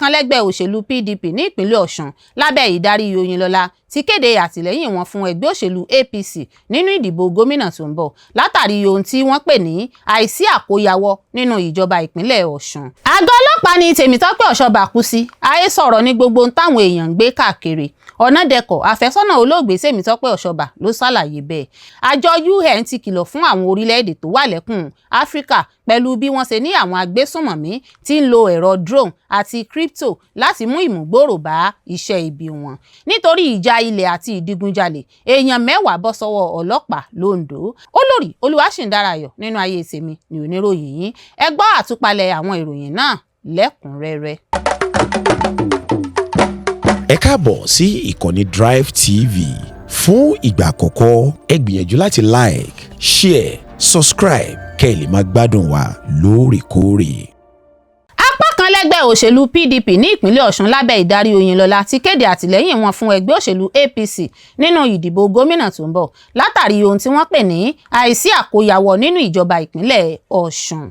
Kan lẹ́gbẹ́ òṣèlú PDP ní ìpínlẹ̀ Ọ̀ṣun lábẹ́ ìdarí Oyinlọ́lá ti kéde àtìlẹ́yìn wọn fún ẹgbẹ́ òṣèlú APC nínú ìdìbò gómìnà tó ń bọ̀, látàrí ohun tí wọ́n pè ní àìsí àkóyawọ́ nínú ìjọba ìpínlẹ̀ Ọ̀ṣun. Àgọ́ ọlọ́pàá ní Tèmítọ́pẹ́ Ọ̀ṣọ́bà kú sí. Àhesọ̀rọ̀ ní gbogbo ohun táwọn èèyàn ń gbé káàkiri. Ọ̀nàdẹ̀kọ̀, àfẹ́sọ́nà olóògbé Tèmítọ́pẹ́ Ọ̀ṣọ́bà, ló ṣàlàyé bẹ́ẹ̀. Àjọ UN ti kìlọ̀ fún àwọn orílẹ̀-èdè tó wà lẹ́kùn Áfíríkà pẹ̀lú bí wọ́n ṣe ní àwọn agbésùnmọ̀mí tí ń lo ẹ̀rọ drone àti crypto láti mú ìmúgbòòrò bá iṣẹ́ ibi wọn. Nítorí ìjà ilẹ̀ àti ìdigunjalè, èèyàn 10 bọ́ sọ́wọ́ ọlọ́pàá l'Óńdó. Olórí Olúwaṣìǹdárayọ̀ nínú ayé tèmi ní oníròyìn yín. Ẹ gbọ́ àtúpalẹ̀ àwọn ìròyìn náà lẹ́kùnrẹ́rẹ́. Ẹ káàbọ̀ sí ìkànnì Drive TV. Fún ìgbà àkọ́kọ́, ẹ gbìyànjú láti like, share, subscribe kẹ́ ẹ lè máa gbádùn wa lóòrèkóòrè. Apá kan lẹ́gbẹ́ òṣèlú PDP ní ìpínlẹ̀ Ọ̀ṣun lábẹ́ ìdarí Oyinlọ́lá ti kéde àtìlẹ́yìn wọn fún ẹgbẹ́ òṣèlú APC nínú ìdìbò gómìnà tó ń bọ̀, látàrí ohun tí wọ́n pè ní àìsí àkóyawọ́ nínú ìjọba ìpínlẹ̀ Ọ̀ṣun.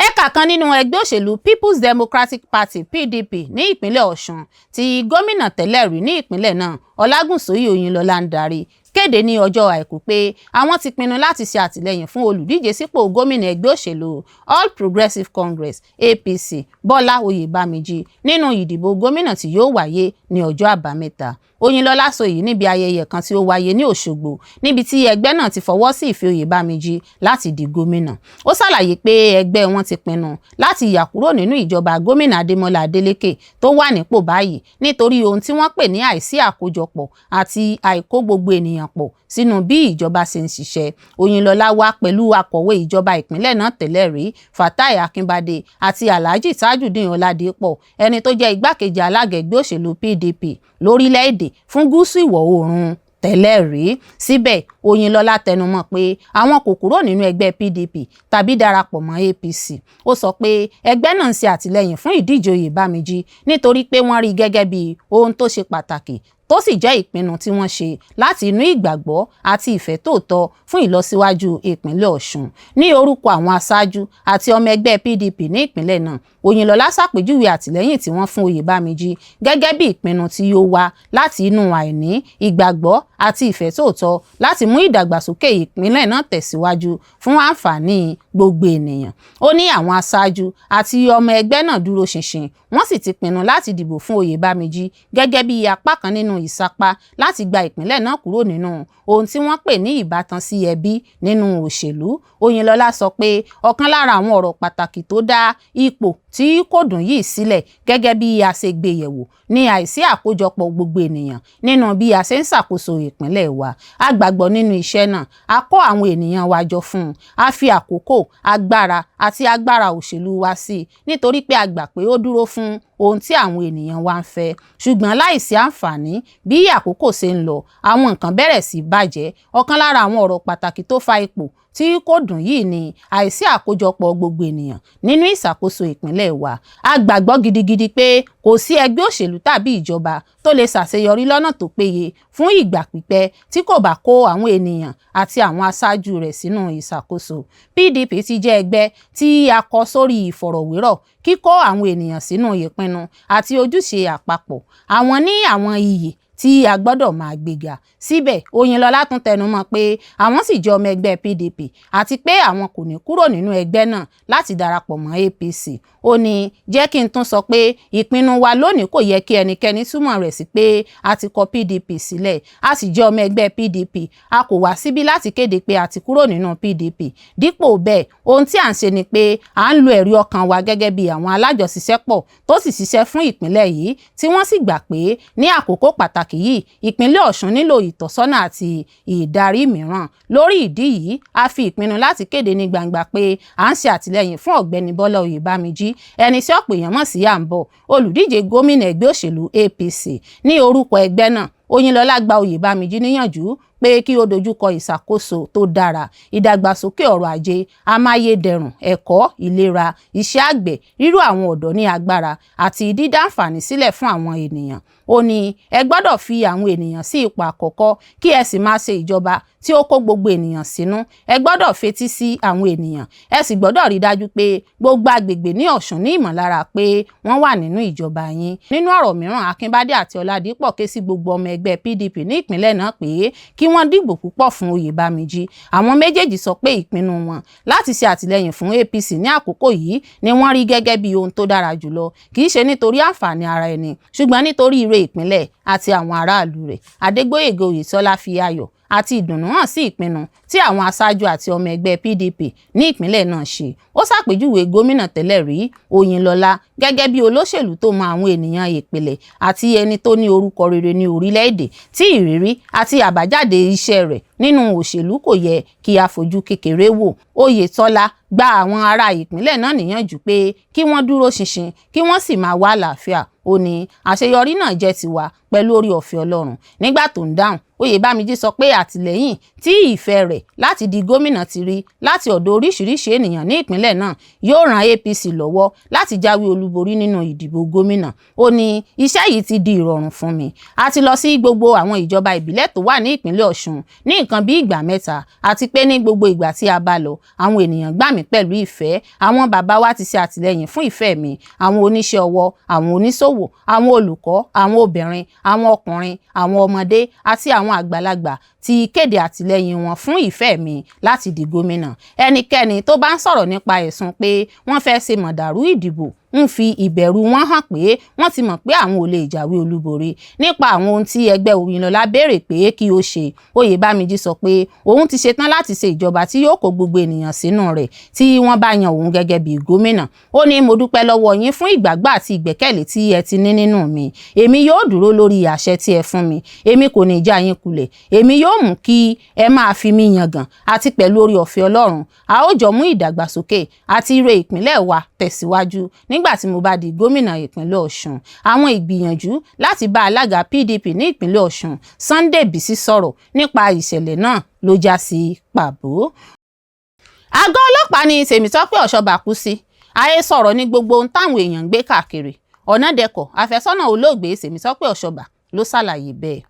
Ẹ̀ka kan nínú ẹgbẹ́ òṣèlú People's Democratic Party, PDP, ní ìpínlẹ̀ Ọ̀ṣun tí gómìnà tẹ́lẹ̀ rí ní ìpínlẹ̀ náà, Ọlágúnsóyè Oyinlọ́lá, ń darí kéde ní ọjọ́ Àìkú pé àwọn ti pinnu láti ṣe àtìlẹ́yìn fún olùdíje sípò gómìnà ẹgbẹ́ òṣèlú All Progressives Congress, APC, Bọ́lá Oyèbámijí nínú ìdìbò gómìnà tí yóò wáyé ní ọjọ́ Àbámẹ́ta. Oyinlọ́lá sọ èyí níbi ayẹyẹ kan tí ó wáyé ní Òṣogbo, níbi tí ẹgbẹ́ náà ti fọwọ́ sí ìfẹ́ Oyèbámijí láti di gómìnà. Ó ṣàlàyé pé ẹgbẹ́ wọn ti pinnu láti yà kúrò nínú ìjọba gómìnà Adémọ́lá Adélékè tó wà nípò báyìí, nítorí ohun tí wọ́n pè ní àìsí àkójọpọ̀ àti àìkó gbogbo ènìyàn pọ̀ sínú bí ìjọba ṣe ń ṣiṣẹ́. Oyinlọ́lá wá pẹ̀lú akọ̀wé ìjọba ìpínlẹ̀ náà tẹ́lẹ̀ rí, Fatai Akínbádé, àti Alhaji Tajudeen Ọládípọ̀, ẹni tó jẹ́ igbákejì alága ẹgbẹ́ òṣèlú PDP lórílẹ̀‐èdè fún gúúsù ìwọ̀ oòrùn tẹ́lẹ̀ rí. Síbẹ̀, Oyinlọ́lá tẹnumọ́ pé àwọn kò kúrò nínú ẹgbẹ́ PDP tàbí darapọ̀ mọ́ APC. Ó sọ pé ẹgbẹ́ náà ń ṣe àtìlẹ́yìn fún ìdíje Oyèbámijí nítorí pé wọ́n rí gẹ́gẹ́ bí ohun tó ṣe pàtàkì, tó sì jẹ́ ìpinnu tí wọ́n ṣe láti inú ìgbàgbọ́ àti ìfẹ́ tòótọ́ fún ìlọsíwájú ìpínlẹ̀ Ọ̀ṣun. Ní orúkọ àwọn aṣáájú àti ọmọ ẹgbẹ́ PDP ní ìpínlẹ̀ náà, Oyinlọ́lá ṣàpèjúwe àtìlẹ́yìn tí wọ́n fún Oyèbámijí gẹ́gẹ́ bí ìpinnu tí ó wá láti inú àìní ìgbàgbọ́ àti ìfẹ́ tòótọ́ láti mú ìdàgbàsókè ìpínlẹ̀ náà tẹ̀síwájú fún àǹfààní gbogbo ènìyàn. Ó ní àwọn aṣáájú àti ọmọ ẹgbẹ́ náà dúró ṣinṣin, wọ́n sì ti pinnu láti dìbò fún Oyèbámijí gẹ́gẹ́ bí apá kan nínú ìsapá láti gba ìpínlẹ̀ náà kúrò nínú ohun tí wọ́n pè ní ìbátan sí ẹbí nínú òṣèlú. Oyinlọ́lá sọ pé ọ̀kan lára àwọn ọ̀rọ̀ pàtàkì tó dá ipò tí kò dùn yìí sílẹ̀ gẹ́gẹ́ bí a ṣe gbé yẹ̀wò ní àìsí àkójọpọ̀ gbogbo ènìyàn nínú bí a ṣe ń ṣàkóso ìpínlẹ̀ wa. A gbàgbọ́ nínú iṣẹ́ náà, a kó àwọn ènìyàn wa jọ fún un, a fi àkókò, agbára àti agbára òṣèlú wa sí i nítorí pé a gbà pé ó dúró fún ohun tí àwọn ènìyàn wa ń fẹ́. Ṣùgbọ́n láìsí àǹfààní, bí àkókò ṣe ń lọ, àwọn nǹkan bẹ̀rẹ̀ sí bàjẹ́. Ọ̀kan lára àwọn ọ̀rọ̀ pàtàkì tó fa ipò tí kò dùn yìí ni àìsí àkójọpọ̀ gbogbo ènìyàn nínú ìṣàkóso ìpínlẹ̀ wa. A gbàgbọ́ gidigidi pé kò sí ẹgbẹ́ òṣèlú tàbí ìjọba tó lè ṣàṣeyọrí lọ́nà tó péye fún ìgbà pípẹ́ tí kò bá kó àwọn ènìyàn àti àwọn aṣáájú rẹ̀ sínú ìṣàkóso. PDP ti jẹ́ ẹgbẹ́ tí a kọ́ sórí ìfọ̀rọ̀wérọ̀, kíkó àwọn ènìyàn sínú ìpinnu àti ojúṣe àpapọ̀. Àwọn ní àwọn iyì tí a gbọ́dọ̀ máa gbéga. Síbẹ̀, Oyinlọ́lá tún tẹnumọ́ pé àwọn sì jẹ́ ọmọ ẹgbẹ́ PDP àti pé àwọn kò ní kúrò nínú ẹgbẹ́ náà láti darapọ̀ mọ́ APC. Ó ní, "Jẹ́ kí n tún sọ pé ìpinnu wa lónìí kò yẹ kí ẹnikẹ́ni túmọ̀ rẹ̀ sí pé a ti kọ PDP sílẹ̀. A sì jẹ́ ọmọ ẹgbẹ́ PDP. A kò wá síbí láti kéde pé a ti kúrò nínú PDP. Dípò bẹ́ẹ̀, ohun tí à ń ṣe ni pé à ń lo ẹ̀rí ọkàn wa gẹ́gẹ́ bí àwọn alájọṣiṣẹ́pọ̀ tó sì ṣiṣẹ́ fún ìpínlẹ̀ yìí, tí wọ́n sì gbà pé ní àkókò pàtàkì yìí, ìpínlẹ̀ Ọ̀ṣun nílò ìtọ́sọ́nà àti ìdarí mìíràn. Lórí ìdí yìí, a fi ìpinnu láti kéde ní gbangba pé à ń ṣe àtìlẹ́yìn fún Ọ̀gbẹ́ni Bọ́lá Oyèbámijí, ẹni tí ọ̀pọ̀ èèyàn mọ̀ sí Àǹbọ̀, olùdíje gómìnà ẹgbẹ́ òṣèlú APC." Ní orúkọ ẹgbẹ́ náà, Oyinlọ́lá gba Oyèbámijí níyànjú pé kí ó dojúkọ ìṣàkóso tó dára, ìdàgbàsókè ọrọ̀ ajé, amáyédẹrùn, ẹ̀kọ́, ìlera, iṣẹ́ àgbẹ̀, ríró àwọn ọ̀dọ́ ní agbára àti dídá àǹfààní sílẹ̀ fún àwọn ènìyàn. Ó ní ẹ gbọ́dọ̀ fi àwọn ènìyàn sí ipò àkọ́kọ́ kí ẹ sì máa ṣe ìjọba tí ó kó gbogbo ènìyàn sínú. Ẹ gbọ́dọ̀ fetí sí àwọn ènìyàn, ẹ sì gbọ́dọ̀ rí dájú pé gbogbo agbègbè ní Ọ̀ṣun ní ìmọ̀lára pé wọ́n wà nínú ìjọba yín. Nínú ọ̀rọ̀ mìíràn, Akínbádé àti Ọládípọ̀ ké sí gbogbo ọmọ ẹgbẹ́ PDP ní ìpínlẹ̀ náà pé kí wọ́n dìbò púpọ̀ fún Oyèbámijí. Àwọn méjèèjì sọ pé ìpinnu wọn láti ṣe àtìlẹ́yìn fún APC ní àkókò yìí ni wọ́n rí gẹ́gẹ́ bí ohun tó dára jùlọ, kì í ṣe nítorí àǹfààní ara ẹni, ṣùgbọ́n nítorí ire ìpínlẹ̀ àti àwọn aráàlú rẹ̀. Adégbóyèga Oyètọ́lá fi ayọ̀ àti ìdùnnú hàn sí ìpinnu tí àwọn aṣáájú àti ọmọ ẹgbẹ́ PDP ní ìpínlẹ̀ náà ṣe. Ó ṣàpèjúwe gómìnà tẹ́lẹ̀ rí Oyinlọ́lá gẹ́gẹ́ bí olóṣèlú tó mọ àwọn ènìyàn ìpìlẹ̀ àti ẹni tó ní orúkọ rere ní orílẹ̀-èdè, tí ìrírí àti àbájáde iṣẹ́ rẹ̀ nínú òṣèlú kò yẹ kí a fojú kékeré wò. Oyètọ́lá gba àwọn ará ìpínlẹ̀ náà níyànjú pé kí wọ́n dúró ṣinṣin kí wọ́n sì máa wá àlàáfíà. Ó ní àṣeyọrí náà jẹ́ tiwa pẹ̀lú orí ọ̀fẹ́ Ọlọ́run. Nígbà tó ń dáhùn, Oyèbámijí sọ pé àtìlẹ́yìn tí ìfẹ́ rẹ̀ láti di gómìnà ti rí láti ọ̀dọ̀ oríṣiríṣi ènìyàn ní ìpínlẹ̀ náà yóò ran APC lọ́wọ́ láti jáwé olúborí nínú ìdìbò gómìnà. Ó ní iṣẹ́ yìí ti di ìrọ̀rùn fún mi. A ti lọ sí gbogbo àwọn ìjọba ìbílẹ̀ tó wà ní ìpínlẹ̀ Ọ̀ṣun ní nǹkan bí ìgbà mẹ́ta, àti pé ní gbogbo ìgbà tí a bá lọ, àwọn ènìyàn gbà mí pẹ̀lú ìfẹ́. Àwọn bàbá wa ti ṣe àtìlẹ́yìn fún ìfẹ́ mi, àwọn oníṣẹ́ ọwọ́, àwọn oníṣòwò, àwọn olùkọ́, àwọn obìnrin, àwọn ọkùnrin, àwọn ọmọdé àti àwọn àgbàlagbà ti kéde àtìlẹ́yìn wọn fún ìfẹ́ mi láti di gómìnà. Ẹnikẹ́ni tó bá ń sọ̀rọ̀ nípa ẹ̀sùn pé wọ́n fẹ́ ṣe mọ̀dàrú ìdìbò ń fi ìbẹ̀rù wọn hàn pé wọ́n ti mọ̀ pé àwọn ò lè jáwé olúborí. Nípa àwọn ohun tí ẹgbẹ́ Oyinlọ́lá béèrè pé kí ó ṣe, Oyèbámijí sọ pé òun ti ṣetán láti ṣe ìjọba tí yóò kó gbogbo ènìyàn sínú rẹ̀ tí wọ́n bá yan òun gẹ́gẹ́ bí gómìnà. Ó ní mo dúpẹ́ lọ́wọ́ yín fún ìgbàgbọ́ àti ìgbẹ́kẹ̀lé tí ẹ ti ní nínú mi. Èmi yóò dúró lórí àṣẹ tí ẹ fún mi. Èmi kò ní já yín kulẹ̀. Èmi yóò mú kí ẹ máa fi mí yangàn, àti pẹ̀lú orí ọ̀fẹ́ Ọlọ́run, a ó jọ mú ìdàgbàsókè àti ire ìpínlẹ̀ wa tẹ̀síwájú nígbà tí mo bá di gómìnà ìpínlẹ̀ Ọ̀ṣun. Àwọn ìgbìyànjú láti bá alága PDP ní ìpínlẹ̀ Ọ̀ṣun, Sunday Bisi, sọ̀rọ̀ nípa ìṣẹ̀lẹ̀ náà ló já sí pàbó. Àgọ́ ọlọ́pàá ní Tèmítọ́pẹ́ Ọ̀ṣọ́bà kú sí. Àhesọ ọ̀rọ̀ ní gbogbo ohun táwọn èèyàn ń gbé káàkiri. Ọ̀nàdẹ̀kọ̀, àfẹ́sọ́nà olóògbé Tèmítọ́pẹ́ Ọ̀ṣọ́bà, ló ṣàlàyé bẹ́ẹ̀.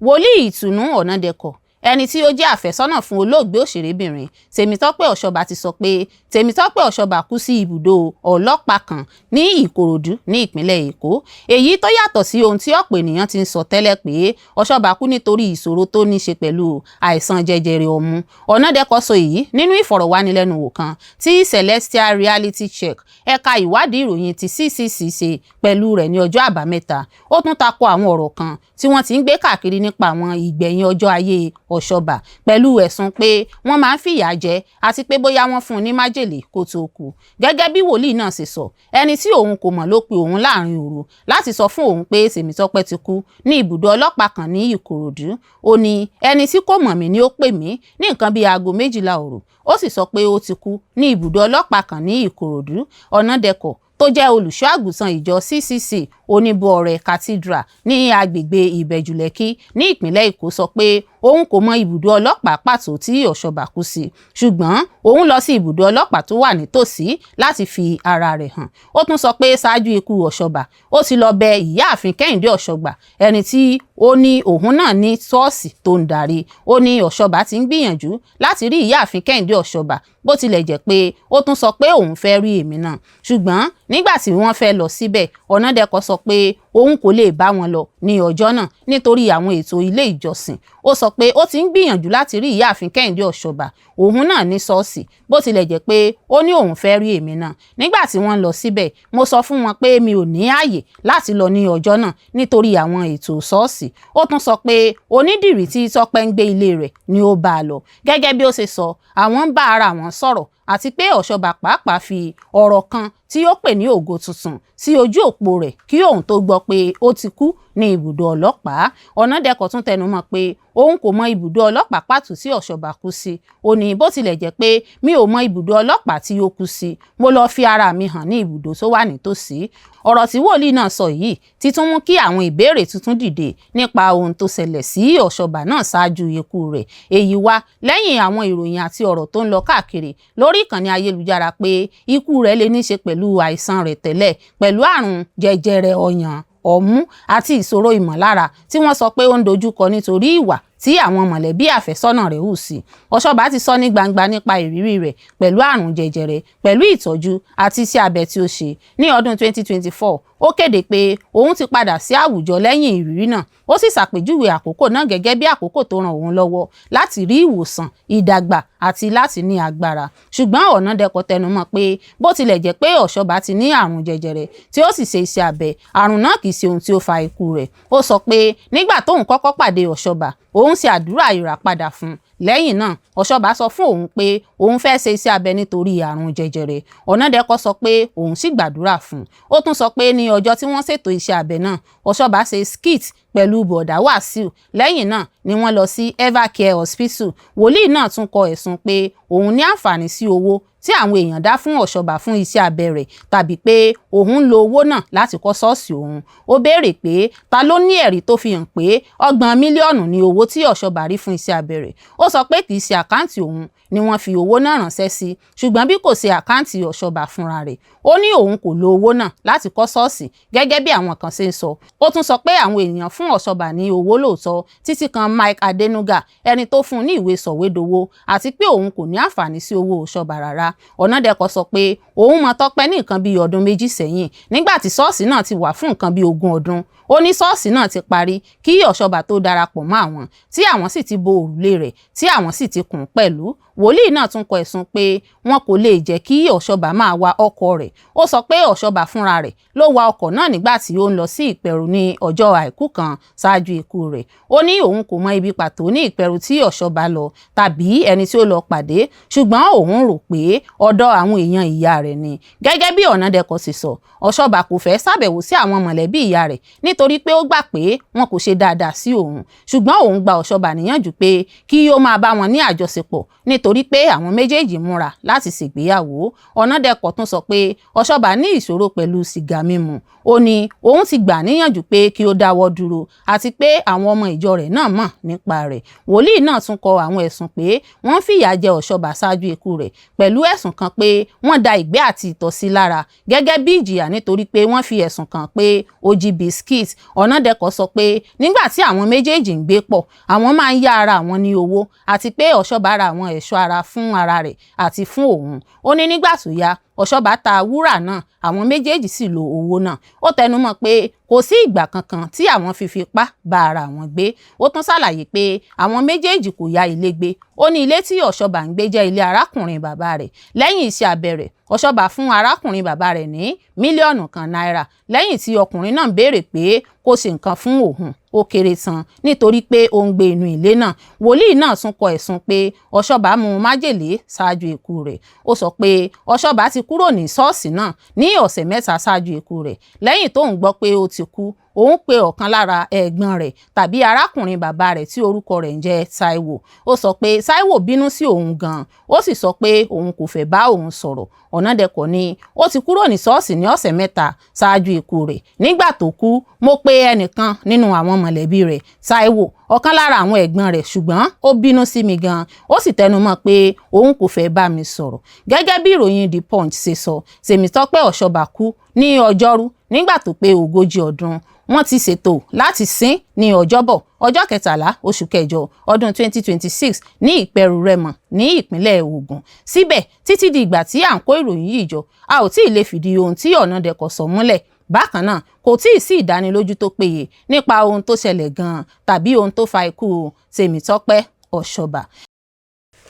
Wòlíì Ìtùnú Ọ̀nàdẹ̀kọ̀, ẹni tí ó jẹ́ àfẹ́sọ́nà fún olóògbé òṣèrébìnrin Tèmítọ́pẹ́ Ọ̀ṣọ́bà, ti sọ pé Tèmítọ́pẹ́ Ọ̀ṣọ́bà kú sí ibùdó ọlọ́pàá kan ní Ìkòròdú ní ìpínlẹ̀ Èkó, èyí tó yàtọ̀ sí ohun tí ọ̀pọ̀ ènìyàn ti ń sọ tẹ́lẹ̀ pé Ọ̀ṣọ́bà kú nítorí ìṣòro tó ní ṣe pẹ̀lú àìsàn jẹjẹrẹ ọmú. Ọ̀nàdẹ̀kọ̀ sọ èyí nínú ìfọ̀rọ̀wánilẹ́nuwò kan tí Celestial Reality Check, ẹ̀ka ìwádìí ìròyìn ti CCC, ṣe pẹ̀lú rẹ̀ ní ọjọ́ Àbámẹ́ta. Ó tún tako àwọn ọ̀rọ̀ kan tí wọ́n ti ń gbé káàkiri nípa àwọn ìgbẹ̀yìn ọjọ́ ayé Ọ̀ṣọ́bà, pẹ̀lú ẹ̀sùn pé wọ́n máa ń fìyà jẹ àti pé bóyá wọ́n fún un ní májèlé kó tó kú. Gẹ́gẹ́ bí wòlíì náà ṣe sọ, ẹni tí òun kò mọ̀ ló pe òun láàrin òru láti sọ fún òun pé Tèmítọ́pẹ́ ti kú ní ibùdó ọlọ́pàá kan ní Ìkòròdú. Ó ní ẹni tí kò mọ̀ mí ni ó pè mí ní nǹkan bíi aago 12 òru, ó sì sọ pé ó ti kú ní ibùdó ọlọ́pàá kan ní Ìkòròdú. Ọ̀nàdẹ̀kọ̀ tó jẹ́ olùṣọ́ àgùntàn ìjọ CCC Oníbúọrẹ Cathedral ní agbègbè Ìbẹ̀jú-Lẹ́kì ní ìpínlẹ̀ Èkó, sọ pé òun kò mọ ibùdó ọlọ́pàá pàtó tí Ọ̀ṣọ́bà kú sí, ṣùgbọ́n òun lọ sí ibùdó ọlọ́pàá tó wà nítòsí láti fi ara rẹ̀ hàn. Ó tún sọ pé ṣáájú ikú Ọ̀ṣọ́bà, ó ti lọ bẹ ìyáàfin Kẹ́hìndé Ọ̀ṣọ́gbà, ẹni tí ó ní òun náà ní ṣọ́ọ̀ṣì tó ń darí. Ó ní Ọ̀ṣọ́bà ti ń gbìyànjú láti rí ìyáàfin Kẹ́hìndé Ọ̀ṣọ́bà, bó tilẹ̀ jẹ́ pé ó tún sọ pé òun fẹ́ rí èmi náà. Ṣùgbọ́n nígbà tí wọ́n fẹ́ lọ síbẹ̀, Ọ̀nàdẹ̀kọ̀ sọ pé òun kò lè bá wọn lọ ní ọjọ́ náà nítorí àwọn ètò ilé ìjọsìn. Ó sọ pé ó ti ń gbìyànjú láti rí ìyáàfin Kẹ́hìndé Ọ̀ṣọ́bà, òun náà ní ṣọ́ọ̀ṣì, bó tilẹ̀ jẹ́ pé ó ní òun fẹ́ rí èmi náà. Nígbà tí wọ́n lọ síbẹ̀, mo sọ fún wọn pé mi ò ní ààyè láti lọ ní ọjọ́ náà nítorí àwọn ètò ṣọ́ọ̀ṣì. Ó tún sọ pé onídìrí tí Tọ́pẹ́ ń gbé ilé rẹ̀ ni ó bá a lọ. Gẹ́gẹ́ bí ó ṣe sọ, àwọn ń bá ara wọn sọ̀rọ̀, àti pé Ọ̀ṣọ́bà pàápàá fi ọ̀rọ̀ kan tí ó pè ní ògo tuntun sí ojú òpó rẹ̀ kí òun tó gbọ́ pé ó ti kú ní ibùdó ọlọ́pàá. Ọ̀nàdẹ̀kọ̀ tún tẹnumọ́ pé òun kò mọ ibùdó ọlọ́pàá pàtó tí Ọ̀ṣọ́bà kú sí. Ó ní bó tilẹ̀ jẹ́ pé mi ò mọ ibùdó ọlọ́pàá tí ó kú sí, mo lọ fi ara mi hàn ní ibùdó tó wà nítòsí. Ọ̀rọ̀ tí wòlíì náà sọ yìí ti tún mú kí àwọn ìbéèrè tuntun dìde nípa ohun tó ṣẹlẹ̀ sí Ọ̀ṣọ́bà náà ṣáájú ikú rẹ̀. Èyí wá lẹ́yìn àwọn ìròyìn àti ọ̀rọ̀ tó ń lọ káàkiri lórí ìkànnì ayélujára pé ikú rẹ̀ lè ní ṣe pẹ̀lú àìsàn rẹ̀ tẹ́lẹ̀, pẹ̀lú àrùn jẹjẹrẹ ọyàn ọmú àti ìṣòro ìmọ̀lára tí wọ́n sọ pé ó ń dojúkọ nítorí ìwà tí àwọn mọ̀lẹ́bí àfẹ́sọ́nà rẹ̀ hù sí. Ọ̀ṣọ́bà ti sọ ní gbangba nípa ìrírí rẹ̀ pẹ̀lú àrùn jẹjẹrẹ, pẹ̀lú ìtọ́jú àti iṣẹ́ abẹ tí ó ṣe. Ní ọdún 2024, ó kéde pé òun ti padà sí àwùjọ lẹ́yìn ìrírí náà, ó sì ṣàpèjúwe àkókò náà gẹ́gẹ́ bí àkókò tó ran òun lọ́wọ́ láti rí ìwòsàn, ìdàgbà àti láti ní agbára. Ṣùgbọ́n Ọ̀nàdẹ̀kọ tẹnumọ́ pé bó tilẹ̀ jẹ́ pé Ọ̀ṣọ́bà ti ní àrùn jẹjẹrẹ tí ó sì ṣe iṣẹ́ abẹ, àrùn náà kì í ṣe ohun tí ó fa ikú rẹ̀. Ó sọ pé nígbà tóun kọ́kọ́ pàdé Ọ̀ṣọ́bà, òun ṣe àdúrà ìràpadà fún un. Lẹ́yìn náà, Ọ̀ṣọ́bà sọ fún òun pé òun fẹ́ ṣe iṣẹ́ abẹ nítorí àrùn jẹjẹrẹ. Ọ̀nàdẹ̀kọ sọ pé òun sì gbàdúrà fún un. Ó tún sọ pé ní ọjọ́ tí wọ́n ṣètò iṣẹ́ abẹ náà, Ọ̀ṣọ́bà ṣe skit pẹ̀lú Bọ̀dá Wàsíù. Lẹ́yìn náà ni wọ́n lọ sí Evercare Hospital. Wòlíì náà tún kọ ẹ̀sùn pé òun ní àǹfààní sí owó tí àwọn èèyàn dá fún Ọ̀ṣọ́bà fún iṣẹ́ abẹ rẹ̀, tàbí pé òun ń lo owó náà láti kọ́ ṣọ́ọ̀ṣì òun. Ó béèrè pé ta ló ní ẹ̀rí tó fi hàn pé 30 mílíọ̀nù ni owó tí Ọ̀ṣọ́bà rí fún iṣẹ́ abẹ rẹ̀. Ó sọ pé kì í ṣe àkáǹtì òun ni wọ́n fi owó náà ránṣẹ́ sí, ṣùgbọ́n bí kò ṣe àkáǹtì Ọ̀ṣọ́bà fúnra rẹ̀. Ó ní òun kò lo owó náà láti kọ́ ṣọ́ọ̀ṣì gẹ́gẹ́ bí àwọn kan ṣe ń sọ. Ó tún sọ pé àwọn èèyàn fún Ọ̀ṣọ́bà ní owó lóòótọ́, títí kan Mike Adenuga, ẹni tó fún un ní ìwé sọ̀wédowó, àti pé òun kò ní àǹfààní sí owó Ọ̀ṣọ́bà rárá. Ọ̀nàdẹ̀kọ sọ pé òun mọ Tọ́pẹ́ ní nǹkan bíi ọdún 2 sẹ́yìn, nígbà tí ṣọ́ọ̀ṣì náà ti wà fún nǹkan bíi 20 ọdún. Ó ní ṣọ́ọ̀ṣì náà ti parí kí Ọ̀ṣọ́bà tó darapọ̀ mọ́ àwọn, tí àwọn sì ti bo òrùlé rẹ̀, tí àwọn sì ti kùn pẹ̀lú. Wòlíì náà tún kọ ẹ̀sùn pé wọn kò lè jẹ́ kí Ọ̀ṣọ́bà máa wa ọkọ̀ rẹ̀. Ó sọ pé Ọ̀ṣọ́bà fúnra rẹ̀ ló wa ọkọ̀ náà nígbà tí ó ń lọ sí Ìpẹ̀rù ní ọjọ́ Àìkú kan ṣáájú ikú rẹ̀. Ó ní òun kò mọ ibi pàtó ní Ìpẹ̀rù tí Ọ̀ṣọ́bà lọ tàbí ẹni tí ó lọ pàdé, ṣùgbọ́n òun rò pé ọ̀dọ̀ àwọn èèyàn ìyá rẹ̀ ni. Gẹ́gẹ́ bí Ọ̀nàdẹ̀kọ ṣe sọ, Ọ̀ṣọ́bà kò fẹ́ ṣàbẹ̀wò sí àwọn mọ̀lẹ́bí ìyá rẹ̀ nítorí pé ó gbà pé wọn kò ṣe dáadáa sí òun. Ṣùgbọ́n òun gba Ọ̀ṣọ́bà níyànjú pé kí ó máa bá wọn ní àjọṣepọ̀ nítorí pé àwọn méjèèjì múra láti ṣègbéyàwó. Ọ̀nàdẹ̀kọ tún sọ pé Ọ̀ṣọ́bà ní ìṣòro pẹ̀lú sìgá mímu. Ó ní òun ti gbà níyànjú pé kí ó dáwọ́ dúró àti pé àwọn ọmọ ìjọ rẹ̀ náà mọ̀ nípa rẹ̀. Wòlíì náà tún kọ àwọn ẹ̀sùn pé wọ́n fìyà jẹ Ọ̀ṣọ́bà ṣáájú ikú rẹ̀, pẹ̀lú ẹ̀sùn kan pé wọ́n da ìgbẹ́ àti ìtọ̀ sí lára gẹ́gẹ́ bí ìjìyà nítorí pé wọ́n fi ẹ̀sùn kàn pé ó jí biskit. Ọ̀nàdẹ̀kọ sọ pé nígbà tí àwọn méjèèjì ń gbé pọ̀, àwọn máa ń yá ara àwọn ní owó àti pé Ọ̀ṣọ́bà ra àwọn ẹ̀ṣọ́ ara fún ara rẹ̀ àti fún òun. Ó ní nígbà tó yá, Ọ̀ṣọ́bà ta wúrà náà, àwọn méjèèjì sì lo owó náà. Ó tẹnumọ́ pé kò sí ìgbà kankan tí àwọn fi fipá bá ara wọn gbé. Ó tún ṣàlàyé pé àwọn méjèèjì kò yá ilé gbé. Ó ní ilé tí Ọ̀ṣọ́bà ń gbé jẹ́ ilé arákùnrin bàbá rẹ̀. Lẹ́yìn iṣẹ́ abẹ rẹ̀, Ọ̀ṣọ́bà fún arákùnrin bàbá rẹ̀ ní 1 mílíọ̀nù náírà lẹ́yìn tí ọkùnrin náà béèrè pé kó ṣe nǹkan fún òun ó kéré tán nítorí pé ó ń gbé inú ilé náà. Wòlíì náà tún kọ ẹ̀sùn pé Ọ̀ṣọ́bà mu májèlé ṣáájú ikú rẹ̀. Ó sọ pé Ọ̀ṣọ́bà ti kúrò ní ṣọ́ọ̀ṣì náà ní ọ̀sẹ̀ 3 ṣáájú ikú rẹ̀. Lẹ́yìn tóun gbọ́ pé ó ti kú, òun pe ọ̀kan lára ẹ̀gbọ́n rẹ̀ tàbí arákùnrin bàbá rẹ̀ tí orúkọ rẹ̀ ń jẹ́ Táíwò. Ó sọ pé Táíwò bínú sí òun gan-an, ó sì sọ pé òun kò fẹ́ bá òun sọ̀rọ̀. Ọ̀nàdẹ̀kọ ní ó ti kúrò ní ṣọ́ọ̀ṣì ní ọ̀sẹ̀ 3 ṣáájú ikú rẹ̀. Nígbà tó kú, mo pe ẹnìkan nínú àwọn mọ̀lẹ́bí rẹ̀, Táíwò, ọ̀kan lára àwọn ẹ̀gbọ́n rẹ̀, ṣùgbọ́n ó bínú sí mi gan-an, ó sì tẹnumọ́ pé òun kò fẹ́ bá mi sọ̀rọ̀. Gẹ́gẹ́ bí ìròyìn The Punch ṣe sọ, Tèmítọ́pẹ́ Ọ̀ṣọ́bà kú ní Ọjọ́rú nígbà tó pé 40 ọdún. Wọ́n ti ṣètò láti sin ní Ọjọ́bọ̀, ọjọ́ 13 oṣù kẹjọ ọdún 2026 ní Ìpẹ̀rù Rẹ́mọ ní ìpínlẹ̀ Ògùn. Síbẹ̀, títí di ìgbà tí à ń kó ìròyìn yìí jọ, a ò tí ì lè fìdí ohun tí Ọ̀nàdẹ̀kọ sọ múlẹ̀. Bákan náà, kò tí ì sí ìdánilójú tó péye nípa ohun tó ṣẹlẹ̀ gan-an tàbí ohun tó fa ikú Tèmítọ́pẹ́ Ọ̀ṣọ́bà.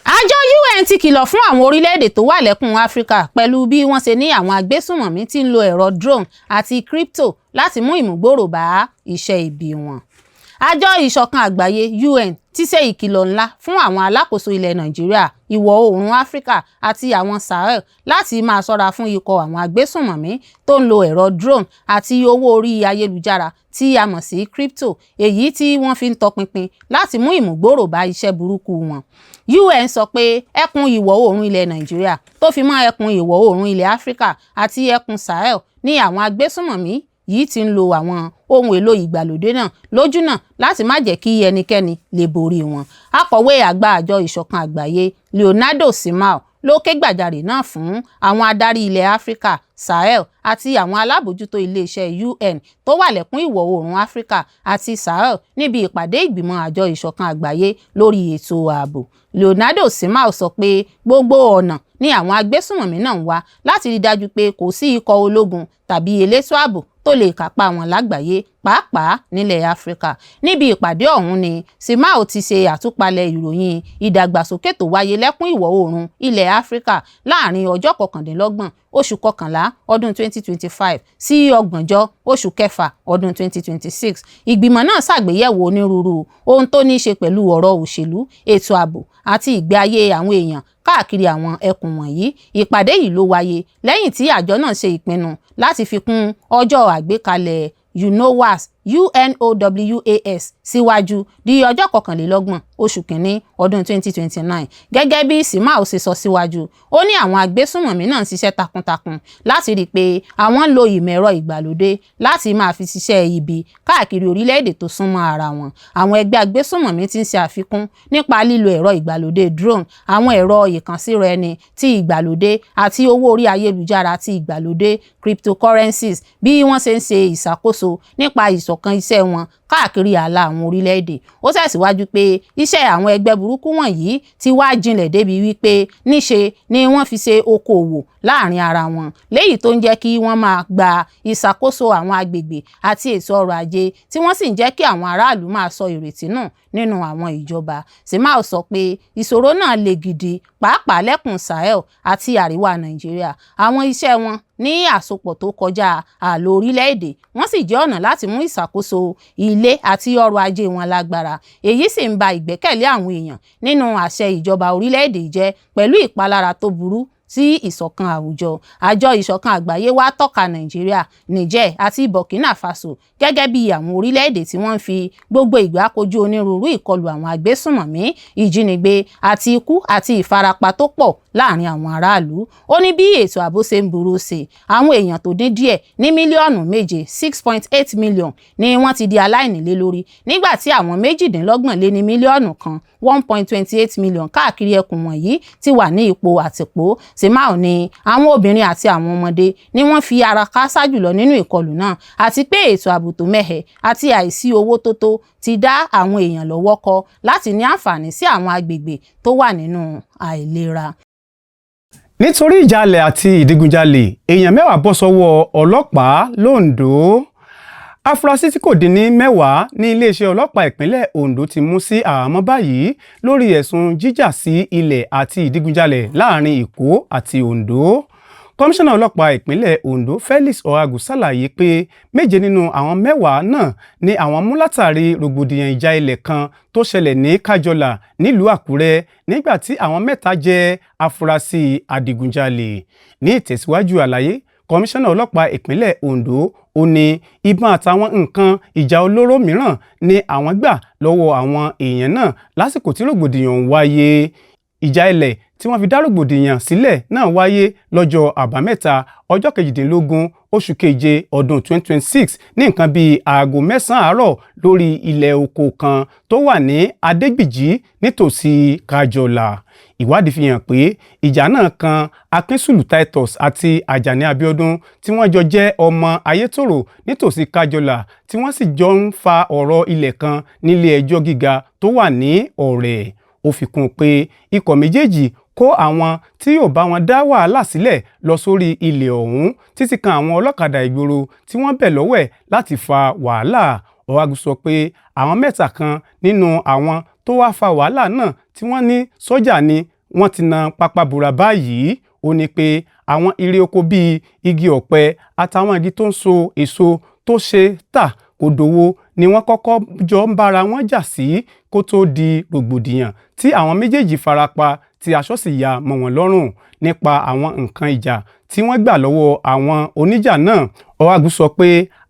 Àjọ UN ti kìlọ̀ fún àwọn orílẹ̀-èdè tó wà lẹ́kùn Áfíríkà pẹ̀lú bí wọ́n ṣe ní àwọn agbésùnmọ̀mí tí ń lo ẹ̀rọ drone àti crypto láti mú ìmúgbòòrò bá iṣẹ́ ibi wọn. Àjọ Ìṣọ̀kan Àgbáyé UN ti ṣe ìkìlọ̀ ńlá fún àwọn alákòóso ilẹ̀ Nàìjíríà, Ìwọ̀ Oòrùn Áfíríkà àti àwọn Sahel láti máa ṣọ́ra fún ikọ̀ àwọn agbésùnmọ̀mí tó ń lo ẹ̀rọ drone àti owó orí ayélujára tí a mọ̀ sí crypto, èyí tí wọ́n fi ń tọpinpin láti mú ìmúgbòòrò bá iṣẹ́ burúkú wọn. UN sọ pé ẹkùn ìwọ̀ oòrùn ilẹ̀ Nàìjíríà tó fi mọ́ ẹkùn ìwọ̀ oòrùn ilẹ̀ Áfíríkà àti ẹkùn Sahel ní àwọn agbésùnmọ̀mí yìí ti ń lo àwọn ohun èlò ìgbàlódé náà lójúnà láti má jẹ́ kí ẹnikẹ́ni lè borí wọn. Akọ̀wé àgbà Àjọ Ìṣọ̀kan Àgbáyé Leonardo Simao ló ké gbàjarè náà fún àwọn adarí ilẹ̀ Áfíríkà, Sahel àti àwọn alábòójútó iléeṣẹ́ UN tó wà lẹ́kùn ìwọ̀ oòrùn Áfíríkà àti Sahel níbi ìpàdé ìgbìmọ̀ Àjọ Ìṣọ̀kan Àgbáyé lórí ètò ààbò. Leonardo Simao sọ pé gbogbo ọ̀nà ni àwọn agbésùnmọ̀mí náà ń wá láti rí dájú pé kò sí ikọ̀ ológun tàbí elétò ààbò tó lè kápá wọn lágbàáyé, pàápàá nílẹ̀ Áfíríkà. Níbi ìpàdé ọ̀hún ni Simao ti ṣe àtúpalẹ̀ ìròyìn ìdàgbàsókè tó wáyé lẹ́kùn ìwọ̀ oòrùn ilẹ̀ Áfíríkà láàrin ọjọ́ 29 oṣù kọkànlá ọdún 2025 sí 30 oṣù kẹfà ọdún 2026. Ìgbìmọ̀ náà ṣàgbéyẹ̀wò onírúurú ohun tó ní í ṣe pẹ̀lú ọ̀rọ̀ òṣèlú, ètò ààbò àti ìgbé ayé àwọn èèyàn káàkiri àwọn ẹkùn wọ̀nyí. Ìpàdé yìí ló wáyé lẹ́yìn tí àjọ náà ṣe ìpinnu láti fi kún ọjọ́ àgbékalẹ̀ UNOWAS UNOWAS síwájú di ọjọ́ 21 oṣù kínní ọdún 2029. Gẹ́gẹ́ bí Simao ṣe sọ síwájú, ó ní àwọn agbésùnmọ̀mí náà ń ṣiṣẹ́ takuntakun láti rí i pé àwọn ń lo ìmọ̀ ẹ̀rọ ìgbàlódé láti máa fi ṣiṣẹ́ ibi káàkiri orílẹ̀-èdè tó súnmọ́ ara wọn. Àwọn ẹgbẹ́ agbésùnmọ̀mí ti ń ṣe àfikún nípa lílo ẹ̀rọ ìgbàlódé drone, àwọn ẹ̀rọ ìkànsíra-ẹni ti ìgbàlódé àti owó orí ayélujára ti ìgbàlódé cryptocurrencies bí wọ́n ṣe ń ṣe ìṣàkóso nípa ìṣọ̀kan iṣẹ́ wọn káàkiri ààlà àwọn orílẹ̀-èdè. Ó tẹ̀síwájú pé iṣẹ́ àwọn ẹgbẹ́ burúkú wọ̀nyí ti wá jinlẹ̀ débi wípé níṣe ni wọ́n fi ṣe okòòwò láàrin ara wọn, léyìí tó ń jẹ́ kí wọ́n máa gba ìṣàkóso àwọn agbègbè àti ètò ọrọ̀ ajé, tí wọ́n sì ń jẹ́ kí àwọn aráàlú máa sọ ìrètí nù nínú àwọn ìjọba. Simao sọ pé ìṣòro náà le gidi, pàápàá lẹ́kùn Sahel àti àríwá Nàìjíríà. Àwọn iṣẹ́ wọn ní àsopọ̀ tó kọjá ààlà orílẹ̀-èdè, wọ́n sì jẹ́ ọ̀nà láti mú ìṣàkóso ilé àti ọrọ̀ ajé wọn lágbára. Èyí sì ń ba ìgbẹ́kẹ̀lé àwọn èèyàn nínú àṣẹ ìjọba orílẹ̀-èdè jẹ́ pẹ̀lú ìpalára tó burú sí ìṣọ̀kan àwùjọ. Àjọ Ìṣọ̀kan Àgbáyé wá tọ́ka Nàìjíríà, Niger àti Burkina Faso gẹ́gẹ́ bí àwọn orílẹ̀-èdè tí wọ́n ń fi gbogbo ìgbà kojú onírúurú ìkọlù àwọn agbésùnmọ̀mí, ìjínigbé àti ikú àti ìfarapa tó pọ̀ láàrin àwọn aráàlú. Ó ní bí ètò ààbò ṣe ń burú sí i, àwọn èèyàn tó dín díẹ̀ ní mílíọ̀nù 7, 6.8 million ni wọ́n ti di aláìnílé lórí, nígbà tí àwọn 28 lé ní mílíọ̀nù 1, 1.28 million káàkiri ẹkùn wọ̀nyí ti wà ní ipò àtìpó. Simao ní àwọn obìnrin àti àwọn ọmọdé ni wọ́n fi ara kááṣá jùlọ nínú ìkọlù náà, àti pé ètò ààbò tó mẹ́hẹ àti àìsí owó tó tó ti dá àwọn èèyàn lọ́wọ́ kọ́ láti ní àǹfààní sí àwọn agbègbè tó wà nínú àìlera. Nítorí ìjàlẹ̀ àti ìdígunjalè, èèyàn 10 bọ́ sọ́wọ́ ọlọ́pàá l'Ondo. Afurasí tí kò dín ní 10 ní iléeṣẹ́ ọlọ́pàá ìpínlẹ̀ Ondo ti mú sí àhámọ́ báyìí lórí ẹ̀sùn jíjà sí ilẹ̀ àti ìdígunjalè láàrin Èkó àti Ondo. Kọmíṣánná ọlọ́pàá ìpínlẹ̀ Ondo Felix Ohagu ṣàlàyé pé 7 nínú àwọn 10 náà ni àwọn mú látàrí rògbòdìyàn ìjà ilẹ̀ kan tó ṣẹlẹ̀ ní Kájọlà nílùú Àkúrẹ́, nígbà tí àwọn 3 jẹ́ afurasí adigunjalè. Ní ìtẹ̀síwájú àlàyé kọmíṣánná ọlọ́pàá ìpínlẹ̀ Ondo, ó ní ìbọn àtàwọn nǹkan ìjà olóró mìíràn ni àwọn gbà lọ́wọ́ àwọn èèyàn náà lásìkò tí rògbòdìyàn ń wáyé. Ìjà ilẹ̀ tí wọ́n fi dá rògbòdìyàn sílẹ̀ náà wáyé lọ́jọ́ Àbámẹ́ta, ọjọ́ 18 oṣù keje ọdún 2026 ní nǹkan bíi aago 9 àárọ̀ lórí ilẹ̀ oko kan tó wà ní Adégbìjí nítòsí Kájọlà. Ìwádìí fi hàn pé ìjà náà kan Akínsùlù Titus àti Àjàní Abíọ́dún tí wọ́n jọ jẹ́ ọmọ Ayétòrò nítòsí Kájọlà, tí wọ́n sì jọ ń fa ọ̀rọ̀ ilẹ̀ kan nílé ẹjọ́ gíga tó wà ní Ọ̀rẹ́. Ó fi kún un pé ikọ̀ méjèèjì kó àwọn tí yóò bá wọn dá wàhálà sílẹ̀ lọ sórí ilẹ̀ ọ̀hún títí kan àwọn ọlọ́kadà ìgboro tí wọ́n bẹ̀ lọ́wẹ̀ láti fa wàhálà. Ọ̀hágun sọ pé àwọn 3 kan nínú àwọn tó wá fa wàhálà náà tí wọ́n ní sọ́jà ni wọ́n ti na pápá bora báyìí. Ó ní pé àwọn irè oko bíi igi ọ̀pẹ àtàwọn igi tó ń so èso tó ṣe tà kò Kódowó ni wọ́n kọ́kọ́ jọ ń bára wọn jà sí kó tóó di rògbòdìyàn tí àwọn méjèèjì farapa tí aṣọ sì ya mọ́ wọn lọ́rùn. Nípa àwọn nǹkan ìjà tí wọ́n gbà lọ́wọ́ àwọn oníjà náà, Ọ̀wágù sọ pé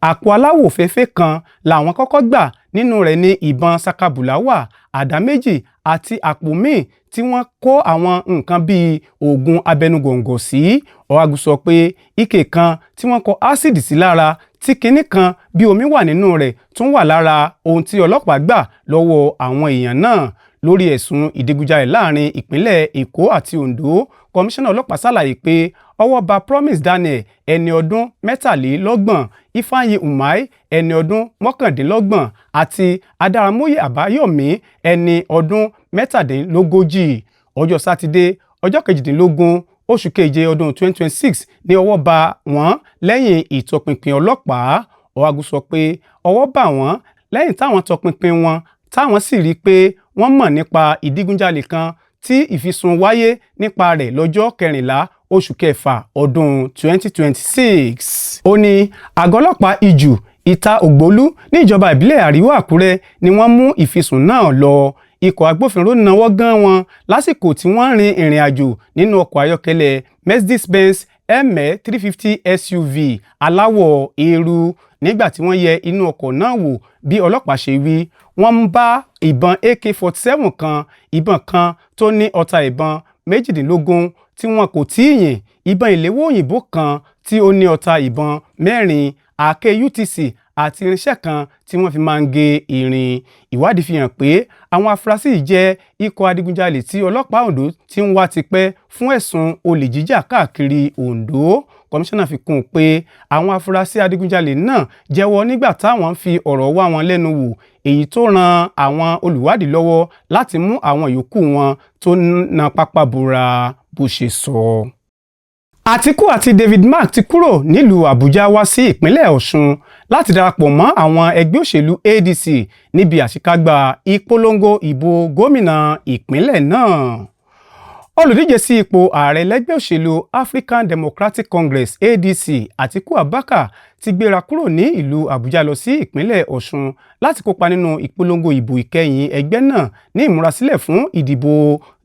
àpò aláwọ̀ òfééfé kan làwọn kọ́kọ́ gbà, nínú rẹ̀ ní ìbọn sakabùlà wà, àdá méjì àti àpò míì tí wọ́n kó àwọn nǹkan bíi oògùn abẹnugọ̀ngọ̀ sí. Ọ̀wágù sọ pé ike kan tí wọ́n kọ ásíìdì sí lára tí kinní kan bí omi wà nínú rẹ̀ tún wà lára ohun tí ọlọ́pàá gbà lọ́wọ́ àwọn èèyàn náà. Lórí ẹ̀sùn ìdígunjalè láàrin ìpínlẹ̀ Èkó àti Oǹdó, kọmíṣánná ọlọ́pàá ṣàlàyé pé ọwọ́ bà Promise Daniel, ẹni ọdún 33, Ifeanyi Umahi, ẹni ọdún 29, àti Adaramoye Àbáyọ̀mí, ẹni ọdún 37. Ọjọ́ Sátidé, ọjọ́ 18 oṣù keje ọdún 2026 ní ọwọ́ bà wọ́n lẹ́yìn ìtọpinpin ọlọ́pàá. Ọ̀wágù sọ pé ọwọ́ bà wọ́n lẹ́yìn táwọn tọpinpin wọn, táwọn sì rí i pé wọ́n mọ̀ nípa ìdígunjalè kan tí ìfisùn wáyé nípa rẹ̀ lọ́jọ́ 14 oṣù kẹfà ọdún 2026. Ó ní àgọ́ ọlọ́pàá Ìjù Ìta Ògbólú níjọba ìbílẹ̀ Àríwá Àkúrẹ́ ni wọ́n mú ìfisùn náà lọ. Ikọ̀ agbófinró náwó gán wọn lásìkò tí wọ́n rin ìrìn àjò nínú ọkọ̀ ayọ́kẹ́lẹ́ Mercedes-Benz ML 350 SUV aláwọ̀ eérú. Nígbà tí wọ́n yẹ inú ọkọ̀ náà wò, bí ọlọ́pàá ṣe wí, wọ́n ń bá ìbọn AK-47 kan, ìbọn kan tó ní ọta ìbọn 18 tí wọn kò tíì yìn, ìbọn ìléwọ́ òyìnbó kan tí ó ní ọta ìbọn 4, àáké UTC àti irinṣẹ́ kan tí wọ́n fi máa ń gé irin. Ìwádìí fi hàn pé àwọn afurasí yìí jẹ́ ikọ̀ adigunjalè tí ọlọ́pàá Ondo ti ń wá tipẹ́ fún ẹ̀sùn olè jíjà káàkiri Ondo. Kọmíṣánná fi kún un pé àwọn afurasí adigunjalè náà jẹ́wọ́ nígbà táwọn ń fi ọ̀rọ̀ wá wọn lẹ́nu wò, èyí tó ran àwọn olùwádìí lọ́wọ́ láti mú àwọn yòókù wọn tó na pápá bora, bó ṣe sọ. Àtíkù àti David Mark ti kúrò nílùú Àbújá wá sí ìpínlẹ̀ Ọ̀ṣun láti darapọ̀ mọ́ àwọn ẹgbẹ́ òṣèlú ADC níbi àṣekágbá ìpolongo ìbò gómìnà ìpínlẹ̀ náà. Olùdíje sí ipò ààrẹ lẹ́gbẹ́ òṣèlú African Democratic Congress ADC, Àtíkù Abubakar, ti gbéra kúrò ní ìlú Àbújá lọ sí ìpínlẹ̀ Ọ̀ṣun láti kópa nínú ìpolongo ìbò ìkẹyìn ẹgbẹ́ náà ní ìmúrasílẹ̀ fún ìdìbò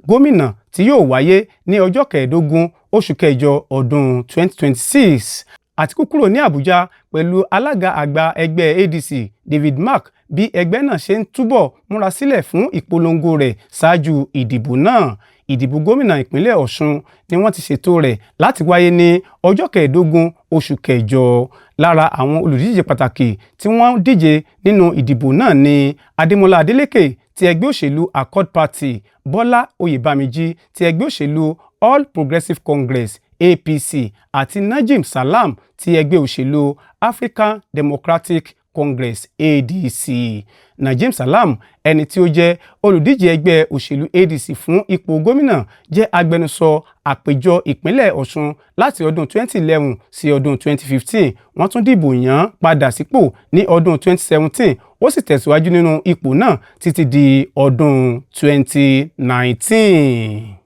gómìnà tí yóò wáyé ní ọjọ́ 15 oṣù kẹjọ ọdún 2026. Àtíkù kúrò ní Àbújá pẹ̀lú alága àgbà ẹgbẹ́ ADC David Mark bí ẹgbẹ́ náà ṣe ń túbọ̀ múra sílẹ̀ fún ìpolongo rẹ̀ ṣáájú ìdìbò náà. Ìdìbò gómìnà ìpínlẹ̀ Ọ̀ṣun ni wọ́n ti ṣètò rẹ̀ láti wáyé ní ọjọ́ 15 oṣù kẹjọ. Lára àwọn olùdíje pàtàkì tí wọ́n díje nínú ìdìbò náà ni Adémọ́lá Adélékè ti ẹgbẹ́ òṣèlú Accord Party, Bọ́lá Oyèbámijí ti ẹgbẹ́ òṣèlú All Progressives Congress APC àti Najim Salam ti ẹgbẹ́ òṣèlú African Democratic Congress ADC. Najim Salam, ẹni tí ó jẹ́ olùdíje ẹgbẹ́ òṣèlú ADC fún ipò gómìnà, jẹ́ agbẹnusọ àpéjọ ìpínlẹ̀ Ọ̀ṣun láti ọdún 2011 sí ọdún 2015. Wọ́n tún dìbò yàn án padà sípò ní ọdún 2017, ó sì tẹ̀síwájú nínú ipò náà títí di ọdún 2019.